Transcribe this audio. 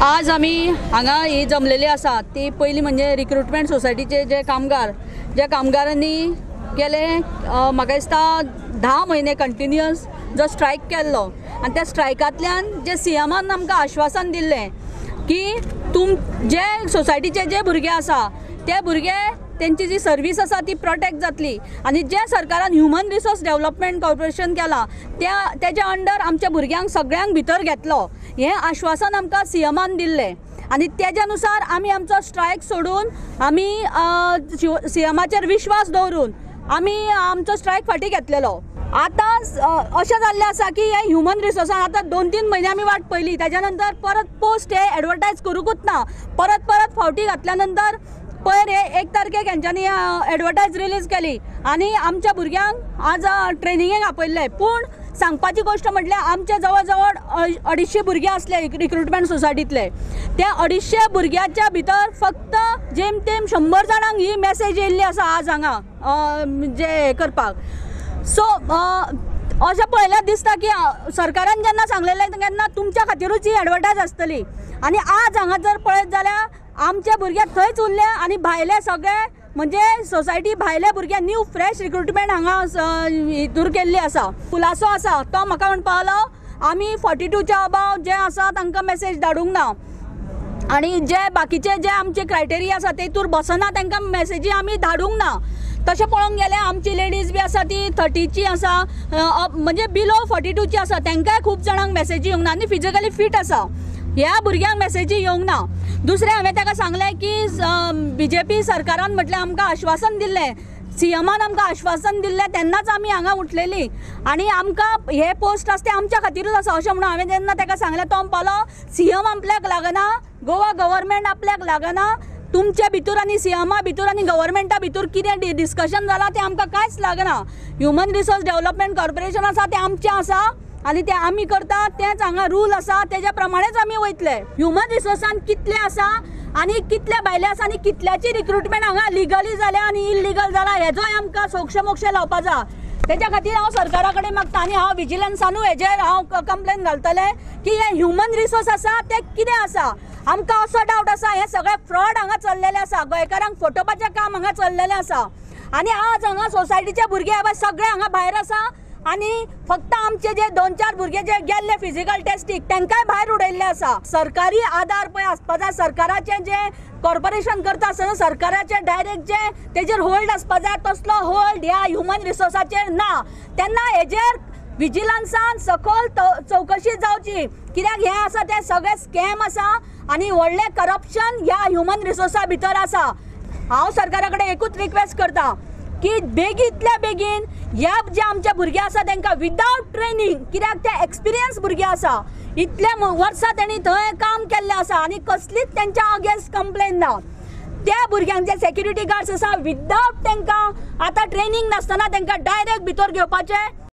आज आमी हांगा ही जमलेली आसा ती पयली म्हणजे रिक्रुटमेंट सोसायटीचे जे कामगार, ज्या कामगारांनी गेले म्हाका दिसता 10 म्हयने कंटिन्युअस जो स्ट्रायक केल्लो आनी त्या स्ट्रायकांतल्यान जे सीएमान आमकां आश्वासन दिल्लें की तुम जे सोसायटीचे जे भुरगे आसा ते भुरगे तेंची जी सर्वीस आसा ती प्रोटेक्ट जातली आनी जे सरकारान ह्युमन रिसोर्स डेवलपमेंट कॉर्पोरेशन केलां त्या तेज्या अंडर आमच्या भुरग्यांक सगळ्यांक भितर घेतलो हें आश्वासन आमकां सीएमान दिल्लें आनी तेज्या नुसार आमी आमचो स्ट्रायक सोडून आमी सीएमाचेर विश्वास दवरून आमी आमचो स्ट्रायक फाटीं घेतलेलो। आतां अशें जाल्लें आसा की हे ह्युमन रिसोर्सान आतां 2-3 म्हयने आमी वाट पळयली, तेज्या नंतर परत पोस्ट हे एडवर्टायज करूंकूच ना, परत परत फावटी घातल्या नंतर पयर हे 1 तारखेक हेंच्यांनी एडवर्टायज रिलीज केली आनी आमच्या भुरग्यांक आज ट्रेनिंगेक आपयल्लें। पूण सांगपाची गोश्ट म्हटल्यार आमचे जवळ जवळ 250 भुरगे आसले रिक्रुटमेंट सोसायटींतले, त्या 250 भुरग्यांच्या भितर फक्त जेमतेम 100 जाणांक ही मॅसेज येयल्ली आसा आज हांगा जे करपाक। सो अशें पळयल्यार दिसता की सरकारान जेन्ना सांगलेलें तेन्ना तुमच्या खातिरूच ही एडवर्टायज आसतली आनी आज हांगा जर पळयत जाल्यार आमचे भुरगे थंयच उरले आनी भायले सगळे म्हणजे सोसायटी भायले भुरगे न्यू फ्रेश रिक्रुटमेंट हांगा हितूर केल्ली आसा। खुलासो आसा तो म्हाका म्हणपा लागलो आमी 42च्या अबाव जे आसा तांकां मॅसेज धाडूंक ना आनी जे बाकीचे जे आमचे क्रायटेरिया आसा तेतूर बसना तांकां मॅसेजी आमी धाडूंक ना। तशें पळोवंक गेल्यार आमची लेडीज बी आसा ती 30ची आसा, म्हणजे बिलो 42ची आसा, तांकांय खूब जाणांक मॅसेजी येवंक ना आनी फिजिकली फीट आसा, ह्या भुरग्यांक मॅसेजी येवंक ना। दुसरें हांवें ताका सांगलें की बीजेपी सरकारान म्हटल्यार आमकां आश्वासन दिल्लें, सीएमान आमकां आश्वासन दिल्लें तेन्नाच आमी हांगा उठलेली आनी आमकां हे पोस्ट आसा ते आमच्या खातीरूच आसा अशें म्हणून हांवें जेन्ना ताका सांगलें तो म्हणपालो सीएम आपल्याक लागना, गोवा गव्हर्मेंट आपल्याक लागना, तुमच्या भितर आनी सीएमा भितर आनी गव्हर्मेंटा भितर कितें डिस्कशन जालां तें आमकां कांयच लागना। ह्युमन रिसोर्स डेवलपमेंट कॉर्पोरेशन आसा तें आमचें आसा आनी तें आमी करता, तेंच हांगा रूल आसा तेज्या प्रमाणेच आमी वयतले। ह्युमन रिसोर्सान कितले आसा आनी कितले भायले आसा आनी कितल्याची रिक्रुटमेंट हांगा लिगली जाल्या आनी इलिगल जाला हेजोय आमकां सोक्षमोक्ष लावपा जाय। तेज्या खातीर हांव सरकारा कडेन मागता आनी हांव विजिलन्सानूय हेजेर हांव कंप्लेन घालतलें की हे ह्युमन रिसोर्स आसा तें कितें आसा। आमकां असो डावट आसा हे सगळे फ्रॉड हांगा चल्लेले आसा, गोंयकारांक फटोवपाचें काम हांगा चल्लेलें आसा आनी आज हांगा सोसायटीचे भुरगे सगळे हांगा भायर आसा आनी फक्त आमचे जे 2-4 भुरगे जे गेल्ले फिजिकल टेस्टीक तांकांय भायर उडयल्ले आसा। सरकारी आदार पळय आसपा जाय, सरकाराचें जे कॉर्पोरेशन करता आसतना सरकाराचें डायरेक्ट जे तेजेर होल्ड आसपा जाय तसलो होल्ड ह्या ह्युमन रिसोर्साचेर ना। तेन्ना हेजेर विजिलन्सान सखोल चवकशी जावची, कित्याक हें आसा तें सगळें स्कॅम आसा आनी व्हडलें करप्शन ह्या ह्युमन रिसोर्सा भितर आसा। हांव सरकारा कडेन एकूच रिक्वेस्ट करता की बेगींतल्या बेगीन ह्या जे आमचे भुरगे आसा तांकां विदावट ट्रेनींग, कित्याक ते एक्सपिरियन्स भुरगे आसा, इतले वर्सां तेणी थंय काम केल्लें आसा आनी कसलीच तेंच्या अगेन्स्ट कंप्लेन ना, त्या भुरग्यांक जे सेक्युरिटी गार्ड्स आसा विदावट तांकां आतां ट्रेनींग नासतना तांकां डायरेक्ट भितर घेवपाचें।